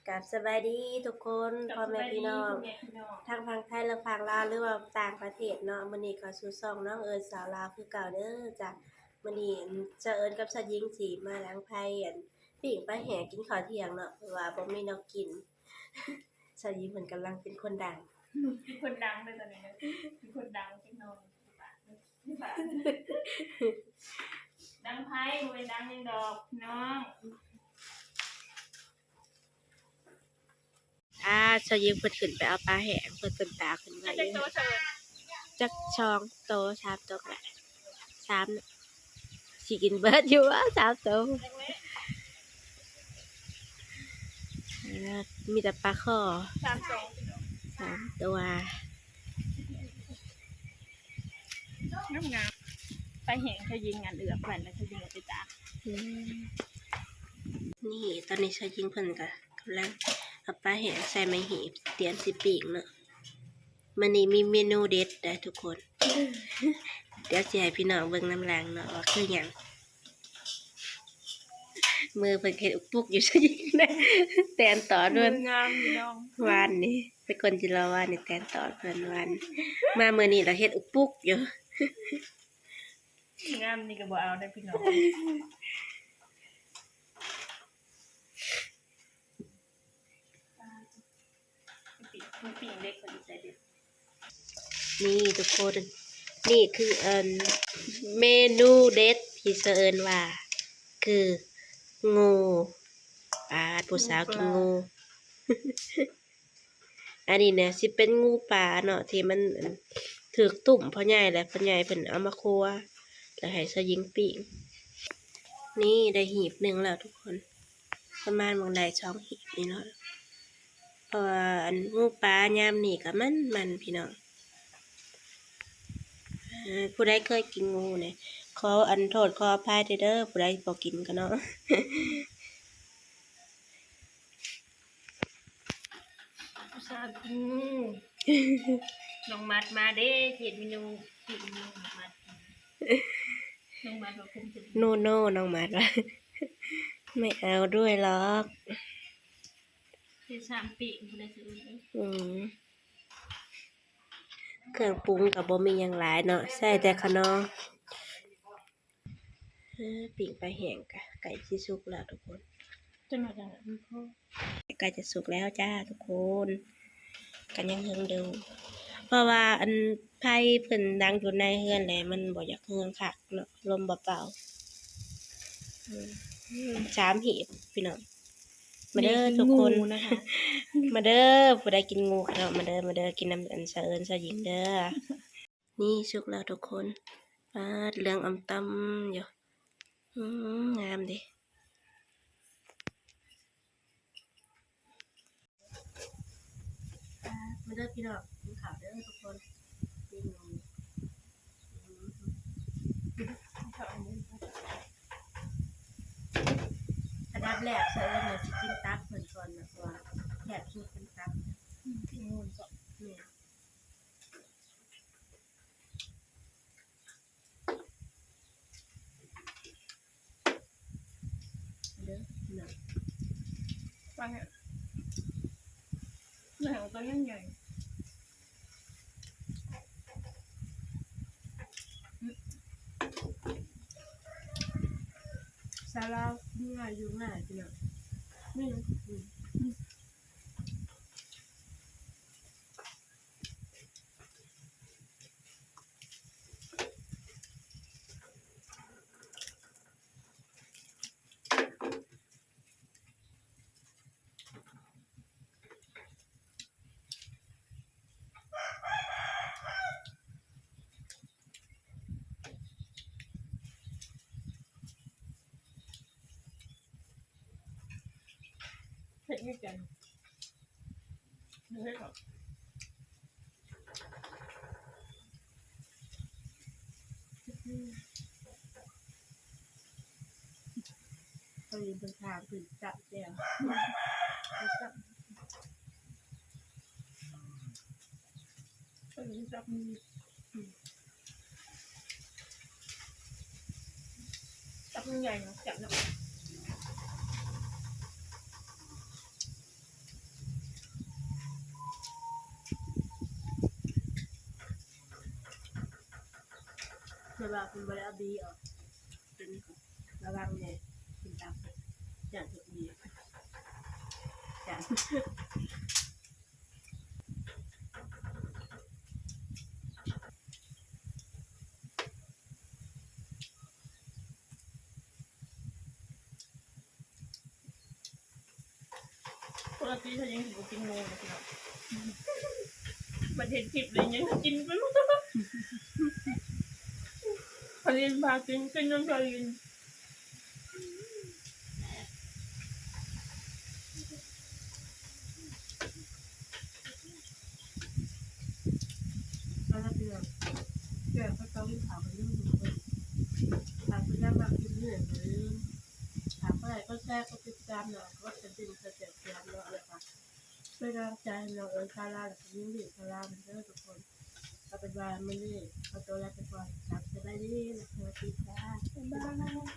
ກາບສະບາຍດີທຸກຄົນ ພໍ່ແມ່ພີ່ນ້ອງ ທັງຝັ່ງໄທ ແລະ ຝັ່ງລາວ ຫຼືວ່າຕ່າງປະເທດເນາະ. ມື້ນີ້ເຂົ້າສູ່ຊ່ອງນ້ອງເອີຍສາວລາວຄືເກົ່າເດີຈ້າ. ມື້ນີ້ສາວເອີຍກັບສາວຍິງຊິມາດັງໄຟ ອັນ ປີ້ງປາແຫ້ງກິນເຂົ້າທ່ຽງເນາະ ເພາະວ່າບໍ່ມີແນວກິນ. ສາວຍິງເພິ່ນກຳລັງເປັນຄົນດັງ ເປັນຄົນດັງເລີຍຕອນນີ້ເດີ ເປັນຄົນດັງຈັກໜ່ອຍ. ດັງໄຟ ບໍ່ແມ່ນດັງຫຍັງດອກພີ່ນ້ອງ. ອ່າ ສາວຍິງເພິ່ນຂຶ້ນໄປເອົາປາແຫ້ງ ເພິ່ນ ເພິ່ນຕາກຂຶ້ນມາຢູ່ ຈັກສອງໂຕ ສາມໂຕກໍໄດ້ ສາມ ຊິກິນເບິດຢູ່ບໍ່ ສາມໂຕ. ເອີ ມີແຕ່ປາຄໍ່ ສາມໂຕ ສາມຕົວ ງາມໆ. ປາແຫ້ງ ສາວຍິງອັນເອືອກໄວ້ ແລ້ວສາວຍິງເອົາໄປຕາກ. ອືມ ນີ້ ຕອນນີ້ສາວຍິງເພິ່ນກໍກຳລັງເອົາປາແຫ້ງໃສ່ໄມ້ຮີບ ຕຽມຊິປີ້ງເນາະ. ມື້ນີ້ມີເມນູເດັດໄດ໋ທຸກຄົນ ດຽວຊິໃຫ້ພີ່ນ້ອງເບິ່ງນຳຫຼັງເນາະວ່າຄືຫຍັງ. ມືເພິ່ນເຮັດອຸກປຸກຢູ່ ສາວຍິງນະ ແຕນຕອນເພິ່ນ ມືງາມພີ່ນ້ອງ. ວານນີ້ເປັນຄົນຈິລໍວານນີ້ ແຕນຕອນເພິ່ນວານ ມາມື້ນີ້ລະເຮັດອຸກປຸກຢູ່. ງາມນີ້ກໍບໍ່ເອົາໄດ້ພີ່ນ້ອງ. ປີ້ງ ປີ້ງເດັກ ເຂົາຢູ່ໃສເດັກ. ນີ້ທຸກຄົນ ນີ້ຄືອັນເມນູເດັດທີ່ສະເອີ້ນວ່າຄືງູ ປາດ ຜູ້ສາວກິນງູ. ອັນນີ້ນະຊິເປັນງູປ່າເນາະ ທີ່ມັນ ອັນ ຖືກຕຸ້ມພໍ່ໃຫຍ່ ແລະ ພໍ່ໃຫຍ່ເພິ່ນເອົາມາຄົວ ແລ້ວໃຫ້ສາວຍິງປີ້ງ. ນີ້ໄດ້ຮີບໜຶ່ງແລ້ວທຸກຄົນ ປະມານໝ່ອງໄດ້ສອງຮີບນີ້ເນາະ ເພາະວ່າ ອັນ ງູປ່າຍາມນີ້ກໍມັນໆ ພີ່ນ້ອງ. ເອີ ຜູ້ໃດເຄີຍກິນງູນີ້ ຂໍ ອັນ ໂທດຂໍອະໄພເດີ ຜູ້ໃດບໍ່ກິນກໍເນາະ. ຜູ້ສາວກິນງູ ນ້ອງມັດມາເດ້ ເຮັດເມນູປີ້ງງູ ນ້ອງມັດ ນ້ອງມັດວ່າ ໂນໂນ ນ້ອງມັດວ່າ ໄມ່ເອົາດ້ວຍຫຼອກ ເຮັດສາມປີ້ງພຸ້ນແຫຼະ. ອືມ ເຄື່ອງປຸງກໍບໍ່ມີຫຍັງຫຼາຍເນາະ ໃສ່ແຕ່ຂະໜໍ່. ເອີ ປີ້ງປາແຫ້ງກະໃກ້ຊິສຸກແລ້ວທຸກຄົນ ຈັກໜ້ອຍ ໃກ້ຈະສຸກແລ້ວຈ້າທຸກຄົນ ກໍຍັງເທິງເດີ ເພາະວ່າ ອັນ ໄຟເພິ່ນດັງຢູ່ໃນເຮືອນແຫຼະ ມັນບໍ່ຢາກເຮືອງຄັກເນາະ ລົມບໍ່ເປົ່າ. ອືມ ສາມຮີບພີ່ນ້ອງ ມາເດີທຸກຄົນ ມາເດີ ຜູ້ໃດກິນງູເນາະ ມາເດີ ມາເດີ ກິນນຳ ອັນ ສາວເອີນ ສາວຍິງເດີ. ນີ້ສຸກແລ້ວທຸກຄົນ ປາດ ເຫຼືອງອຳຕຳຢູ່ ອືມ ງາມເດ. ມາເດີພີ່ນ້ອງ ກິນເຂົ້າເດີທຸກຄົນ ກິນ ອັນດັບແລກ ສາວເອີນວ່າຊິກິນຕັບເພິ່ນກ່ອນນະ ເພາະວ່າແຊບສຸດເປັນຕັບ ອືມ ກິນງູນເນາະ ແມ່ນ. ເດີ ເນາະ ປາແຫ້ງ ແມ່ນ ໂຕໃຫຍ່ໆ ສາວລາວກິນງ່າຍ ຢູ່ງ່າຍ ພີ່ນ້ອງ ມີຫຍັງກໍກິນ. ເຮັດຢູ່ໃຈ ບໍ່ເຮັດຫວາ ເອີ ເປັນທາງຂຶ້ນຈັບແຈ່ວ ຈັບ ເອີ ຈັບ ອືມ ຈັບມັນໃຫຍ່ເນາະ ຈັບເນາະ. ວ່າເພິ່ນບໍ່ໄດ້ເອົາບີອອກ ເປັນ ລະວັງແດ່ ກິນຕັບ ຢ້ານຖືກບີ ຢ້ານ ປົກກະຕິເຮົາຍັງຊິບໍ່ກິນໝູເນາະພີ່ນ້ອງ ບັດເຫັນຄລິບແລ້ວຍັງກິນໄປໝົດ ພາລິນພາກິນ ກິນຈົນພາລິນ ແລ້ວພີ່ນ້ອງ ແກງປາເຕົາກິນເຂົ້າກັນເດີທຸກຄົນ ຖ້າຜູ້ໃດມັກຄລິບນີ້ກໍຢ່າລືມ ຝາກກົດໄລ ກົດແຊ ກົດຕິດຕາມເນາະ ກົດກະດິ່ງ ກົດແຈ້ງເຕືອນເນາະ ແລ້ວກໍເປັນກຳລັງໃຈໃຫ້ນ້ອງເອິນ ຊາລາ ແລ້ວກໍຍິງດີ ຊາລາ ເດີທຸກຄົນ ເອົາເປັນວ່າມື້ນີ້ຂໍຕົວລາໄປກ່ອນ ສະບາຍດີ ແລະ ສະຫວັດດີຈ້າ ບາຍບາຍ.